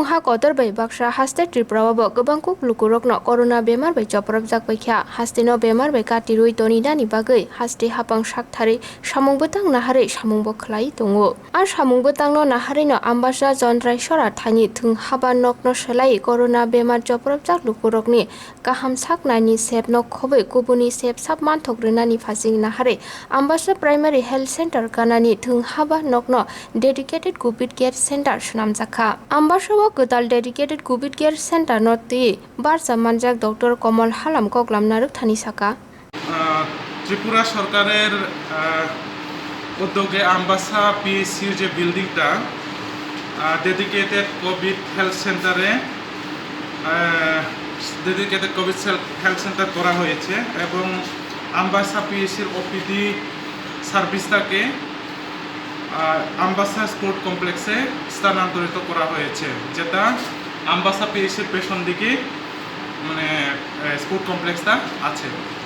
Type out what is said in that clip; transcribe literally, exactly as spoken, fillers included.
Wngha kotor bai baksa haste Tripura o bo kwbang kuk lukurokno corona bemar bai chopropjak bai kha. Haste no bemar bai katirwi toninani bagwi haste hapang saktharwi samung bwtang naharwi samung bo khlai tongo. A samung bwtangno naharwino Ambasa Chondraisora thani thwng haba nokno swlaiwi corona bemar chopropjak lukurokni kaham saknaini sep nok khobwi kubuni sep sap manthok rwnani phasing naharwi Ambasa Primary Health Center ganani thwng haba nokno dedicated covid care center swnamjakha. Ambasa o kwtal dedicated covid care center no twi barsa manjak Doctor Komol Halam koklam narwk thani saka. আহ, ত্রিপুরা সরকারের, আহ, উদ্যোগে আমবাসা পিএইচসির যে বিল্ডিংটা, আহ, dedicated covid health সেন্টারে, ah, dedicated covid cell-, health centre করা হয়েছে এবং আমবাসা পিএইচসির ওপিডি সার্ভিসটাকে, আহ, আমবাসা স্পোর্ট কমপ্লেক্সে স্থানান্তরিত করা হয়েছে, যেটা আমবাসা পিএইচসির পেছন দিকে, মানে, আহ, স্পোর্ট কমপ্লেক্সটা আছে।